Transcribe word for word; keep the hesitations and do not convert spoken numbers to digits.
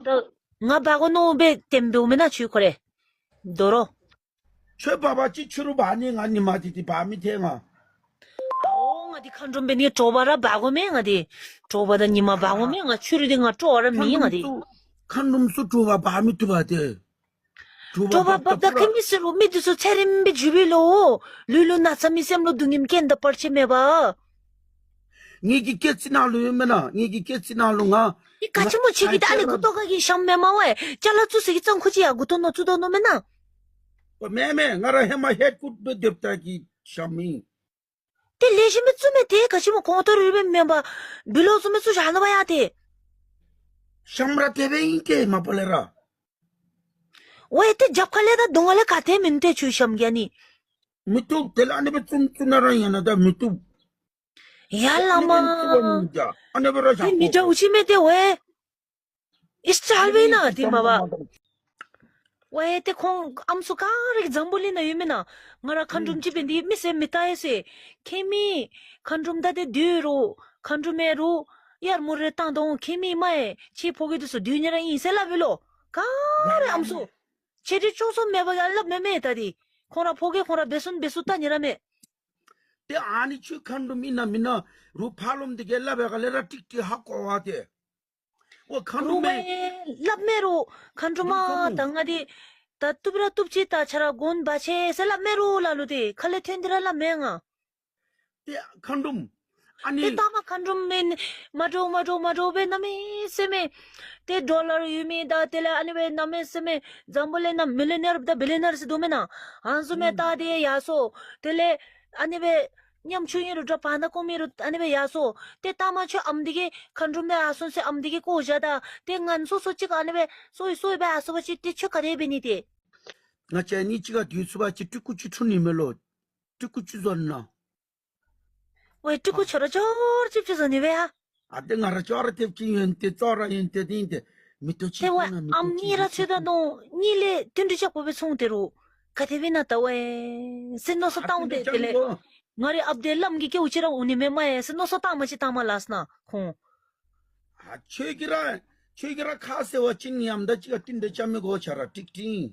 ད་ང་འབག་དགོ་མནོ་སྦེ་དེམ་འབདཝ་མེན་ན་ཁྱོད་ཁོ་རེ། དོ་རུང་། ཁྱོད་འབག་པ་ཅིན་ཕྱི་རུ་འབག་ནི། ང་ཉིན་མ་འདི་འདི་འབག་མི་ཐེག་ང་། ཨའོ་ང་འདི་མཁའ་འགྲོམ་འབད་ནི་དྲོ་པ་ར་འབག་དགོ་མས། ང་འདི་དྲོ་པ་དང་ཉིན་མ་འབག་དགོ་མས། ང་ཕྱི་རུ་འདི་ང་སྤྲོ་བ་ར་མེད། ང་འདི་མཁའ་འགྲོམ་ཚུ་དྲོ་པ་འབག་མི་བཏུབ་པ་ཏེ། དྲོ་པ་འབགཔ་ད་ཁྱིམ་གྱི་ཟེར་རུང་མི་འདི་ཚུ་ཚེ་རིངམོ་སྦེ་འགྱོ་བས་ལོ། ལུས་ལུ་ན་ཚ་མེད། སེམས་ལུ་སྡུག་བསྔལ་རྐྱེན་དང་བར་ཆད་མེད་པ། ངེ་གི་སྐྱེ་ཚེ་ནང་ལུ་ཡོད་མེན་ན། ངེ་གི་སྐྱེ་ཚེ་ནང་ལུ་ང་ཨི་ག་ཅི་སྨོ་ཁྱོད་ཀྱིས་ད་ཨ་ནི་མགུ་ཏོ་ཁ་གི་ཤམ་མེན་མ་ཝའི་ཅ་ལ་བཙུགས་ས་གི་གཙང་ཁུག་ཅིག་ཡར་མགུ་ཏོ་ནང་བཙུགས་དོ་མནོ་མེན་ན། ཨོ་མེན་མེན། ང་ར་ཧེ་མ་ཧེཌ་ཀུཊ་སྦེ་སྡོདཔ་ད་གི་ཤམ་ཨིན། ཏེ་ལེགས་ཤོམ་སྦེ་བཙུགས་མས། ཏེ་ག་ཅི་སྨོ་གོང་ཏོ་རུལ་སྦེ་མེན་པར་བི་ལོག་བཙུགས་མི་བཙུགས་བཞག་ནུག་པ་ཡ་ཏེ། ཤམ་ར་དེ་སྦེ་ཨིན་ཏེ་མ་པ་ལས་ར། ཝའི་ཏེ་རྒྱབ་ཁ་ལས་དང་གདོང་ཁ་ལས་ག་དེ་མིན་ཏེ་ཁྱོད་ཤམ་གྱི་ཨ་ནི། མི་བཏུབ། དེ་ལས་ཨ་ནི་སྦེ་བཙུགས་བཙུགས་ན་ར་ཡང་ན་ད་མི་བཏུབ། ཡ་བླ་མ། ཨ་ནི་སྦེ་ར་ཏེ་མི་འདྲཝ་ཅིག་མས་ཏེ་ཝའི། ཨིས་ཊལ་སྦེ་ན་ཏེ་མ་པ། ཝའི་ཏེ་ཁོང་ཨམ་སྲུ་ག་ར་གིས་འཛམ་བུ་གླིང་ནང་ཡོད་མེན་ན། ང་ར་མཁའ་འགྲོམ་ཅིག་འབད་ནི་འདི་མི་སེར་མི་ལྟ་ཡི་ཟེར། ཁྱིམ་མི་མཁའ་འགྲོམ་ད་ཏེ་སྡོད་རུང་མཁའ་འགྲོམ་མེད་རུང་ཡར་མུར་རེ་བཏང་དོ། ཁྱིམ་མི་མ་ཡེ་ཁྱོད་ཕོ་རྒྱས་འདི་ཚུ་སྡོད་ནི་ར་ཨིན་ཟེར་སླབ་ཡི་ལོ། ག་ར་ཨམ་སྲུ་ཆེ་འབྲིང་ཆུང་གསུམ་མེད་པར་ཡང་སླབ་མི་མེད། ད་འདི་ཁོང་ར་ཕོ་རྒྱས་ཁོང་ར་འབད་ཚུགས་འབད་ཚུགས་ལྟ་ནི་ར་མེད། ཏེ་ཨ་ནི་ཁྱོད་མཁའ་འགྲོམ་ཨིན་ན་མེན་ན་རུང་ཕར་ལོགམ་འདི་གིས་སླབ་པའི་སྒང་ལས་ར་ཀྲིག་ཀྲི་ཧ་གོ་བ་ཏེ། ཨོ་མཁའ་འགྲོམ་མས། སླབ་མེད་རུང་མཁའ་འགྲོམ་མ་ད་ང་འདི་ད་བཏུབ་ར་བཏུབ་ཅི། ད་ཁྱོད་ར་དགོངས་པ་ཆེ་ཟེར་སླབ་མེད་རུང་ལ་ལུ་ཏེ་ཁ་ལས་ཐོན་ཏེ་ར་སླབ་མེད་ང་། ཏེ་མཁའ་འགྲོམ་ཨ་ནི་ཏེ་ད་མ་མཁའ་འགྲོམ་མེན་མ་འདྲཝ་མ་འདྲཝ་མ་འདྲཝ་སྦེ་གནམ་མེད་ས་མེད་ཏེ་ཌོ་ལར་ཡོད་མི་དང་དེ་ལས་ཨ་ནི་སྦེ་གནམ་མེད་ས་མེད་འཛམ་བུ་གླིང་ནང་མི་ལི་ནེར་དང་བི་ལི་ནེར་ཟེར་འདུག་མེན་ན། ཨ་ནི་བཟུམ་མའི་ད་ཏེ་ཡར་སོང་། དེ་ལས་ཨ་ནི་སྦེ་ཉམ་ཆུང་ཨིན་རུང་འདྲ་བར་ན་ཀོ་མི་རུང་ཨ་ནི་སྦེ་ཡར་སོང་། ཏེ་ད་མ་ཁྱོད་ཨམ་འདི་གིས་མཁའ་འགྲོམ་ནང་ཡར་སོང་ཟེར་ཨམ་འདི་གིས་བཀོ་བཞག་ད། ཏེ་ང་སོ་སོ་ཅིག་ཨ་ནི་སྦེ་སོ་ཡི་སོ་ཡི་སྦེ་ཡར་སོང་པ་ཅིན་ཏེ་ཁྱོད་ག་དེ་འབད་ནི་ཏེ། ང་བཅས་གཉིས་གཅིག་ཁར་སྡོད་ཚུགས་པ་ཅིན་སྤྲུལ་སྐུ་ཅིག་འཁྲུངས་ནི་མས་ལོ། སྤྲུལ་སྐུ་ཅིག་བཟོ་ནི་ན། ཝའི་སྤྲུལ་སྐུ་ཁྱོད་ར་ཅོག་ཅིག་ཅིག་བཟོ་ནི་སྦེ་ཡ། ཨ་ཏེ་ང་ར་ཅོག་ར་ཐེབས་ཅིག་ཡོན་ཏེ་ཅོག་ར་ཡོན་ཏེ་འདི་ཨིན་ཏེ་མིག་ཏོ་ཅིག་ཏེ་ཝའི་ཨམ་གཉིས་ར་ཚུད་ད་ནོ་གཉིས་ལས་བསྟུན་གྲོས་ཅིག་པོ་སྦེ་སོང་སྟེ་རུང་ག་དེ་སྦེ་ན་ད་ཝའི་ཟེར་མནོ་བསམ་བཏང་སྟེ་དེ་ལས་ང་རའི་ཨཔ་དེ་བླམ་གི་སྐྱེ་བོ་ཅིག་ར་འོང་ནི་མས་མ་ཡེ་ཟེར་མནོ་བསམ་བཏང་མ་ཅིག་བཏང་མ་ལགས་ན་ཁོང་། ཨ་ཁྱོད་ཀྱིས་ར་ཁྱོད་ཀྱིས་ར་ཁ་བཟེད་པ་ཅིན་ཉམ་ད་ཅིག་ཁར་བསྟུན་གྲོས་རྐྱབ་མི་དགོ། ཁྱོད་ར་ཀྲིག་ཀྲི།